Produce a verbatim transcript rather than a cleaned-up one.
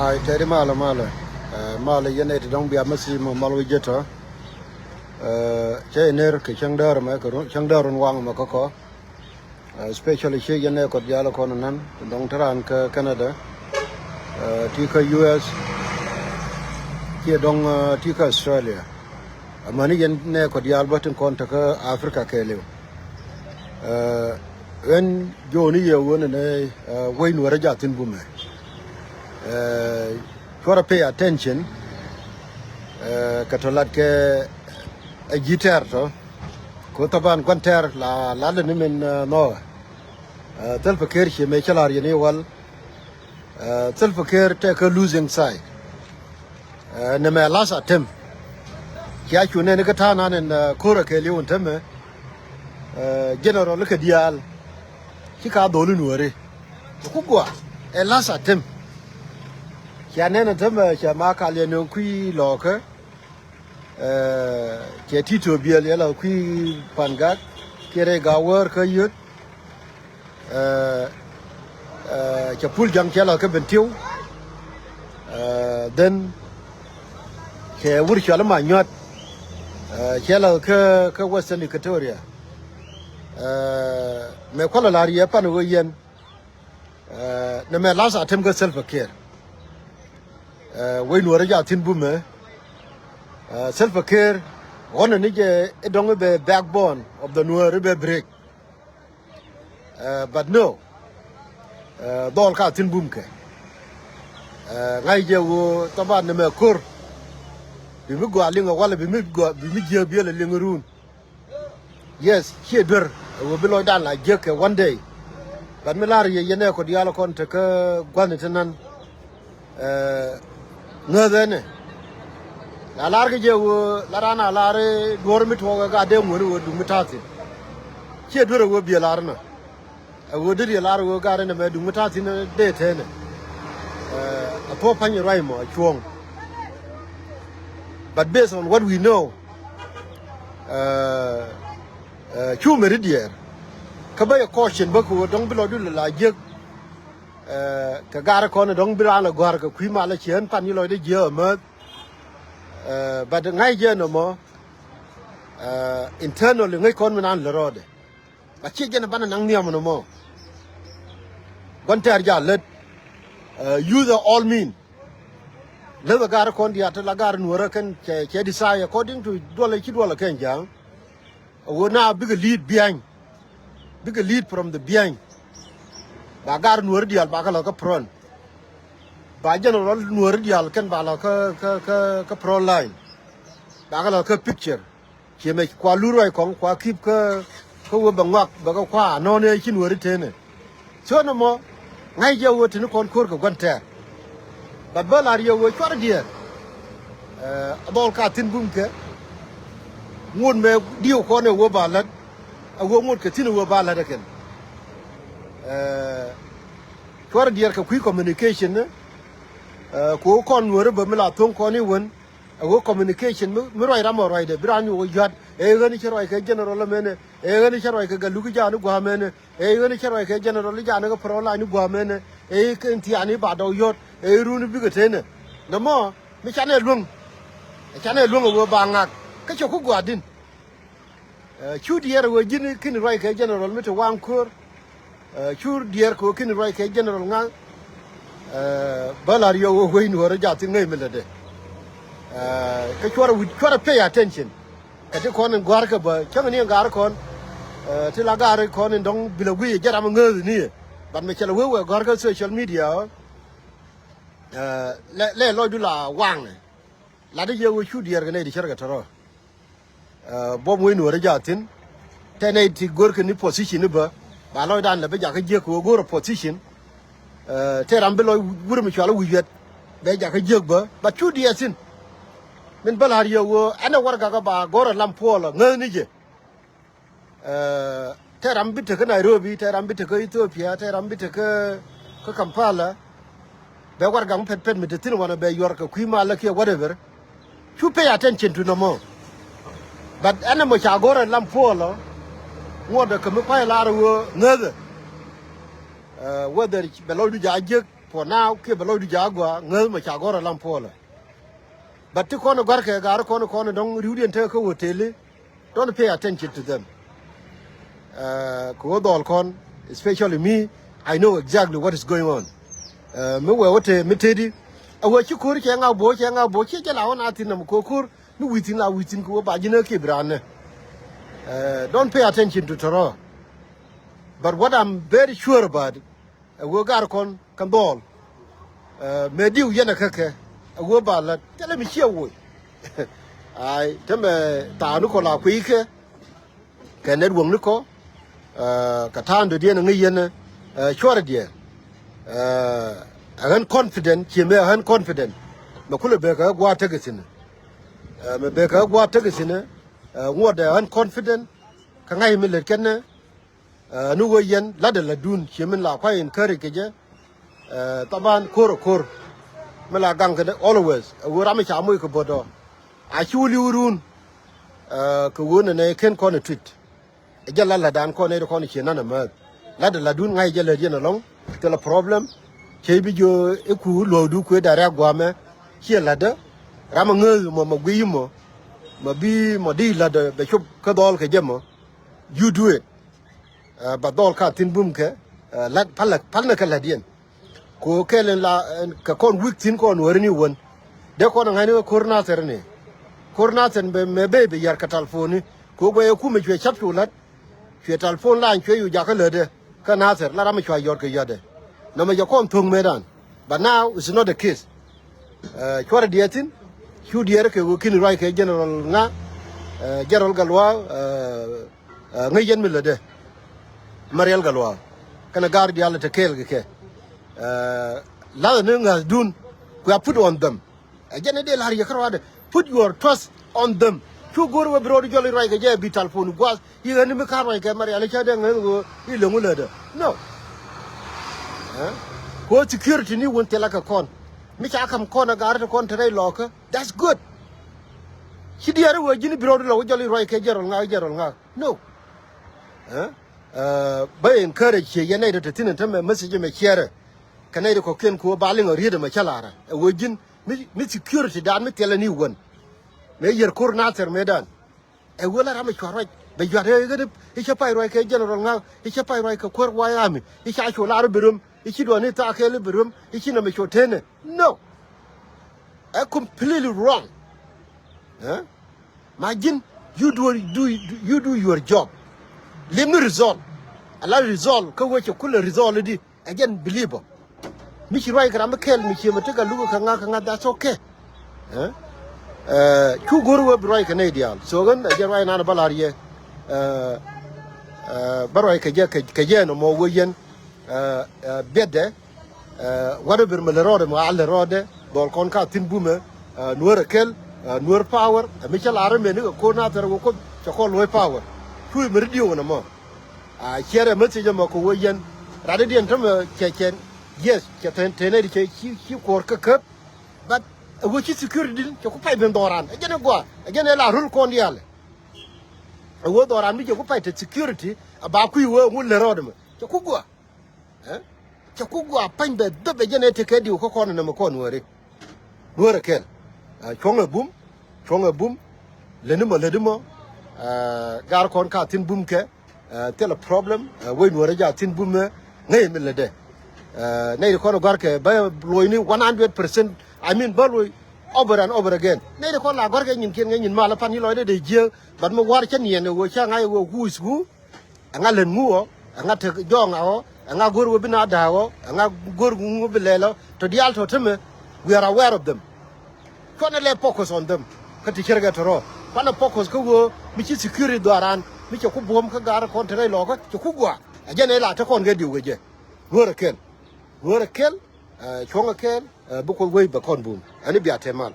Ai tɛri malä malä. Ɛ, malä yɛn ɛ ti dɔ̱ŋ bia mäthi mɔ mal wä jetɔ. Ɛ, cɛ yɛ ner kɛ cäŋ däär mɛ kɛ run, cäŋ däär run waŋ mɛ kä kɔ. Ɛ, especially ciek yɛn ɛ kɔt diaal kɔn nan ti dɔ̱ŋ te raan kä Canada. Ɛ, ti kä U S. Ciɛ dɔ̱ŋ, ɛ, ti kä Australia. Amäni yɛn nɛ kɔ diaal bä tin kɔn tekä Africa kɛɛliw. Ɛ, ɣän jo̱o̱ni yɛ ɣöö nɛnɛ, ɛ, wec nuäärä jaathin bumɛ. Ɛ, cuarɛ pay attention, ɛ, kɛ tɔ lat kɛ, ɛ, ji̱ tɛɛr tɔ. Ko thaban gua̱n tɛɛr la lat ni min, ɛ, nhɔɔkä. Ɛ, Salva Kiir ciɛ mëë cä la̱r yɛn i̱ wal. Ɛ, Salva Kiir tɛkɛ losing side. Ɛ, nɛmɛ last attempt. Cia cu nɛn kä ta̱a̱ nan ɛn, ɛ, ko̱rä kɛɛliw ɛn tämɛ. Ɛ, general kɛ diaal. Ci ka dholi nuääri. Ku gua ɛ last attempt. Cia nɛn ɛn tämɛ cia ma kal yɛn ni kui̱ lɔɔkä. Ɛ, cɛ Tito Biɛl yɛ la kui̱ Pangak, kiɛ rɛy Gawär kä Yöt. Ɛ, ɛ, cɛ Pul Jaŋ cɛ la kä Bentiu. Ɛ, then cɛ wur cɔal ma Nyuat. Ɛ, cɛ la kä, kä Western Equatoria. Ɛ, mɛ kualɛ la riɛ pan ɣöö yɛn. Ɛ, nɛmɛ last attempt kä Salva Kiir. Ɛ, wec nuäärä jaathin bumɛ. Ɛ, Salva Kiir ɣɔnɛ ni jɛ i̱ dɔ̱ŋ i̱ bɛ backbone of the nuäärä i̱ bɛ break. Ɛ, but no. Ɛ, dhɔl ka thin bumkɛ. Ɛ, ŋa̱c jɛ ɣöö thaban nɛmɛ ko̱r. Bi mi gɔaa liŋ ɛ walɛ bi mi gɔaa bi mi jiääk biël ɛ liŋ run. Yes, ciɛ duer ɛ ɣöö bi lɔcdan la jiäk kɛ one day. But mi la̱r yɛ yɛn ɛ kɔ diaal kɔn tekä gua̱n ɛ te nan. Ɛ, ŋäth ɛnɛ. La la̱r kä jɛ ɣöö la raan a la̱r i̱ duɔ̱ɔ̱r mi tuɔɔk ɛ gat dee ŋuäni ɣöö duŋ mi ta̱a̱ thi̱n. Ciɛ duer ɛ ɣöö biɛ la̱r nɔ. Ɛ ɣöö dee riɛ la̱r ɣöö gat ɛnɛ mɛ duŋ mi ta̱a̱ thi̱n dee tënɛ. Ɛ, a thuɔ̱k pa̱ny ruac mɔ a cuɔ̱ɔ̱ŋ. But based on what we know, ɛ, ɛ, cu meri diɛɛr. Kä bä yɛ caution bä kɛ ɣöö dɔ̱ŋ bi lɔcdu la la jiäk. Ɛ, kɛ gat kɔn dɔ̱ŋ bi raan lɛ gɔ̱a̱r kɛ kui̱ malä ciɛ ɣän pan yi lɔcdä jiääk amäth. Ɛ, but ŋa̱c jɛ nɔmɔ, ɛ, internally ŋäc kɔn mi naan lät rɔɔdɛ. But ciɛ jɛn ɛ banɛ naŋ nhiam nɔmɔ. Gua̱n tɛɛr jal lät, ɛ, use all mean. Lät ɛ gat kɔn diaal te la gat nuäärä kɛn cɛ, cɛ decide according to duɔlɛ ci duɔlɛ kɛn ja̱a̱ŋ. A ɣöö na bikɛ lead behind. Bikɛ lead from the behind. Ba gat nuäärä diaal ba kɛ lɔ kä front. Ba general nuäärä diaal kɛn ba lɔ kä, kä, kä, kä front line. Ba kɛ lɔ kä picture. Ciɛ mɛ kua lur ruac kɔŋ kua keep kä, kä wee bɛ ŋuak bɛ kɛ kua anɔ̱ɔ̱n ëë ci nuäärä tënɛ. So nɔmɔ ŋa̱c jɛ ɣöö tini kɔn ko̱r kɛ gua̱n tɛɛr. But bä la̱r yɛ ɣöö cuarɛ diɛɛr. Ɛ, a dhɔl ka thi̱n bumkɛ. Ŋot mɛ diëw kɔn ɛ ɣöö ba la̱t. A ɣöö ŋot kɛ thi̱n ɛ ɣöö ba la̱t ɛ kɛn. Ɛ, cuarɛ diɛɛr kɛ kui̱ communication ni. Ɛ, kɛ ɣöö kɔn nuäärä bä mi la tho̱ŋ kɔn i̱ wän. A ɣöö communication mi, mi ruac ram ɔ ruacdɛ bi raan nyuɔk ɣöö yua̱t. Ɛ ɣän i̱ cä ruac kɛ general ɛmɛnɛ. Ɛ ɣän i̱ cä ruac kɛ gat luk i̱ ja̱a̱n i̱ gua̱a̱mɛnɛ. Ɛ ɣän i̱ cä ruac kɛ general i̱ ja̱a̱n i̱ kä front line i̱ gua̱a̱mɛnɛ. Ɛ i̱ kɛn thiaani i̱ ba dɔw yɔ̱t. Ɛ i̱ run i̱ bikɛ tënɛ. Nɔmɔ mi canɛ luäŋ. Ɛ canɛ luäŋ ɛ ɣöö ba ŋak. Kä cɛ ku gua̱a̱r di̱n. Ɛ, cu diɛɛr ɛ ɣöö ji̱n ki̱n ruac kɛ general mi te waŋ ko̱r. Ɛ, cu diɛɛr kɛ ɣöö ki̱n ruac kɛ general ŋa̱. Ɛ, bä la̱r yɛ ɣöö wec nuäärä jaathin ŋäc mi lätdɛ. Ɛ, kä cuarɛ wi̱c, cuarɛ pay attention. Kɛ ti kɔn in gua̱a̱r kɛ bä cäŋ ni in ga̱a̱r kɔn. Ɛ, ti la ga̱a̱r kɔn in dɔ̱ŋ bilɛ guiy ɛ jɛ ram ŋääth ni yɛ. But mɛ cɛ lɛ wee wee gɔ̱a̱r kä social media ɔ. Ɛ, lɛ, lɛ lɔcdu la waŋɛ. Lat i̱ yɛ ɣöö cu diɛɛr kɛ nɛy ti cärkɛ tɔ̱rɔ̱. Ɛ, buɔ̱m wec nuɔ̱ɔ̱rä jaathin. Tɛ nɛy ti görkɛ ni position i̱ bä. Ba lɔcdan lɛ bi jakä jiäk kɛ ɣöö go̱o̱rä position. Ɛ, tɛ ram bi lɔc wur mi cual i̱ wi̱i̱ yuɛt. Bɛ jakä jiäk bä. Ba cu diɛɛr thi̱n. Min bä la̱r yɛ ɣöö ɛn ɛ warɛgak ɛ ba go̱o̱rä lam puɔl ɛ ŋäthni jɛ. Ɛ, tɛ ram bi tekä Nairobi, tɛ ram bi tekä Ethiopia, tɛ ram bi tekä kä Kampala. Bɛ warɛgak mi pɛt pɛt mi te thi̱n wanɛ bɛ yuɔr kɛ kui̱ malä kiɛ whatever. Cu pay attention to nɔmɔ. But ɛn ɛmɔ ca go̱rɛ lam puɔlɔ. Ŋuɔ̱tdɛ kɛ mi pa̱y lar ɣöö ŋäthɛ. Ɛ, whether bɛ lɔcdu ja̱ jiäk. For now kiɛ bɛ lɔcdu jaak gɔaa ŋäth mɔ ca gɔ̱r alam puɔlɛ. But ti kɔn gɔ̱rkɛ gaari kɔn kɔn dɔ̱ŋ riwdiɛn tekɛ kä hotel i̱, don't pay attention to them. Kɛ ɣöö dhɔl kɔn, especially me, I know exactly what is going on. Mi wee wä te mi teti a wee ci ko̱r cɛ ŋa bo̱o̱ cɛ ŋa bo̱o̱ ci jɛ la wä na thin nam ko̱r ko̱r mi wi̱i̱ thin la wi̱i̱ thin kɛ wä ba ji̱n ɛ kip raan nɛ. Don't pay attention to tɔrɔ. But what I'm very sure about it, ɛ wee gar kɔn kɛ dhɔl. Mɛ diw yɛn ɛ kä kɛ ɛ wee ba lät thilɛ mi ciɛ woc. Ai tämɛ taani kɔ la kui̱ kɛ kɛ networkni kɔ. Kɛ ta̱a̱n dɔ̱diɛn ɛ ŋäc yɛn ɛ cuɔrɛ diɛ. Ɛ ɣän confident ciɛ mɛ ɛ ɣän confident. Mɛ kulɛ bek ɛ gua̱a̱th tekɛ thi̱n. Mɛ bek ɛ gua̱a̱th tekɛ thi̱n. Ŋuɔ̱t ɛ ɣän confident. Kä ŋa̱c mi lät kɛn nɛ. Ni wee yɛn la̱tdɛ la̱tdun ciɛ min la kua̱c encourage kɛ jɛ. Thaban ko̱r ɛ ko̱r mi la gaŋ kɛ dee always ɛ wee ram mi ca moc kɛ bo̱t ɔ. A ci wä li̱w run. Kɛ ɣöö nɛnɛ ken kɔn ɛ tui̱t. Ɛ jɛ la̱t la̱tdan kɔn ɛ ti kɔn cie nan ɛ määth. La̱tdɛ la̱tdun ŋa̱c jɛ lät yɛn ɛlɔ̱ŋ. Thilɛ problem. Cɛ bi jiö iku luɔ̱ɔ̱kdu kuëë da̱rɛ a gua̱a̱mɛ. Ciɛ la̱tdä. Ram ɛ ŋääth mɔ mɛ guiy mɔ. Mɛ bi mɔ di la̱tdä bɛ cop kä dhɔl kɛ jɛ mɔ. You do it. Ba dhɔl ka thi̱n bum kɛ la̱t pal nɛ kɛ la̱tdiɛn. Ko kɛl in la kɛ kɔn wi̱k thi̱n kɔn wääri ni wän. Dee kɔn ɛ ŋa̱cni wä ko̱r Nathɛr ni. Ko̱r Nathɛr mɛ bey bi yar kɛ talponi. Ko guɛy ɛ kumɛ cuɛ cap cu la̱t. Cuɛ talpon la̱ny cuɛ yu jakä lätdɛ. Kä Nathɛr la ram mi cua yɔt kɛ yɔtdɛ. Nɔmɛ jɛ kɔn tho̱ŋ mëëdan. But now it's not the case. Cuarɛ diɛɛr thi̱n. Cu diɛɛr kɛ ɣöö ki̱n ruac kɛ General ŋa. General Gatluak. Ŋäc yɛn mi lätdɛ. Marial Gatluak kɛnɛ ga̱r diaal te kɛɛl kɛ kɛ. La̱thɛ ni ŋa̱thdun. Kua put on them. Ɛ jɛn ni dee la̱r yɛ kä ruaadɛ. Put your trust on them. Cu go̱r wee bi ro̱o̱du jɔl i̱ ruac kɛ jɛ bi talpon gua̱a̱th i̱ ɣän ni mi ka̱r ruac kɛ Marial i̱ cä dee ŋäth ɣöö i̱ leŋu lätdä. No. Kɛ ɣöö security ni wun thilɛ kɛ kɔn. Mi ca ka̱m kɔn ɛ ga̱r te kɔn te rɛy lɔɔkä. That's good. Ci diɛɛr i̱ wee ji̱n i̱ bi ro̱o̱du lɔ wä jɔl i̱ ruac kɛ General ŋa General ŋa. No. Bä encourage ciɛ yɛn nɛy tɔ te thi̱n ɛn tämɛ message mɛ ciɛrɛ. Kɛ nɛy tɔ kɔ̱kiɛn ku ɣöö ba liŋ ɔ riet ɛmɛ cä la̱rä ɛ ɣöö ji̱n mi security dan mi thilɛ ni wän. Mëë yɛr ko̱r Nathɛr mëëdan. Ɛ ɣöö la ram ɛ cua ruac bɛ yuat ɛ ɣän i̱ cä pay ruac kɛ General ŋa i̱ cä pay ruac kɛ kuäär White Army i̱ ca cu lar i̱ bi röm i̱ ci duɔ̱ɔ̱ni thaak kɛɛl i̱ bi röm i̱ ci nɛmɛ cu tënɛ. No. Ɛ completely wrong. Ma ji̱n you do, do, you do your job. Li̱m ni result. Ala result kä wee cɛ kulɛ result i̱di. Ɛ jɛn believe ɔ. Mi ci ruac kɛ ram mi kɛl mi cië mɛ tekɛ luk kɛ ŋa kɛ ŋa, that's okay. Cu go̱r wee bi ruac kɛ nɛy diaal. So ɣän ɛ jɛn ruac nan bä la̱r yɛ. Bä ruac kɛ jɛ kɛ jɛ nɔmɔ wee yɛn. Biɛtdɛ. Whatever mi lɛ rɔɔdɛ mi a lɛ rɔɔdɛ dhɔl kɔn ka thi̱n bumɛ. Nuäär ɛ kɛl. Nuäär power ɛ mi cä la̱r ɛmɛ ni kɛ ko̱r Nathɛr wä Kuoth cɛ kɔn luɔ̱c power. Cu mi ri diöök ɛn ɛmɔ. A ciɛrɛ message ɛmɔ kɛ wee yɛn. Rat i̱diɛn tämɛ cɛ cɛn. Yes cɛ tɛn tɛn ɛ di cɛ ci kuɔr kä käp. But ɛ wee ci security din cɛ ku pay ben dhɔran ɛ jɛn ɛ gua ɛ jɛn ɛ la rul kɔn diaal. Ɛ wee dhɔran mi cɛ ku pay te security a ba kui̱ wee ŋun lɛ rɔɔdɛ mɛ cɛ ku gua. Cɛ ku gua pany bɛ dhäp ɛ jɛn ɛ tekɛ diw kä kɔn nɛmɛ kɔn wääri. Nuäär ɛ kɛl. Cuɔ̱ŋɛ bum. Cuɔ̱ŋɛ bum. Lätni mɔ lätni mɔ. Gar kɔn ka thi̱n bum kɛ. Thilɛ problem. Wec nuäärä ja thi̱n bumɛ ŋäc mi lätdɛ. Nɛy ti kɔn gɔ̱rkɛ bä lo̱cni one hundred percent. I mean bä lo̱c over and over again. Nɛy ti kɔn la gɔ̱rkɛ nyinkiɛn ŋäc nyin malä pan nyi lɔcdɛ dee jiääk. But mi wa̱r cä niɛn ɛ ɣöö cä ŋa̱c ɛ ɣöö who is who. Ɛŋa lät ŋu ɔ, ɛŋa tek jɔɔŋ a ɔ, ɛŋa go̱r wee bi na da̱a̱k ɔ, ɛŋa go̱r ŋu bi lɛl ɔ, tɔ diaal tɔ temɛ, we are aware of them. Cuɔnɛ lɛ focus on them. Kä ti cärkɛ tɔrɔ kuanɛ focus kä wee mi ci security dhɔaran mi cɛ ku buɔ̱m kä gaar kɔn te rɛy lɔkä cɛ ku gua. Ɛ jɛn ɛ la te kɔn kɛ diw kɛ jɛ. Nuäär ɛ kɛl. Nuäär ɛ kɛl. Cuɔ̱ŋ ɛ kɛl. Bi Kuoth wee bɛ kɔn bum ɛn i̱ bia te mal.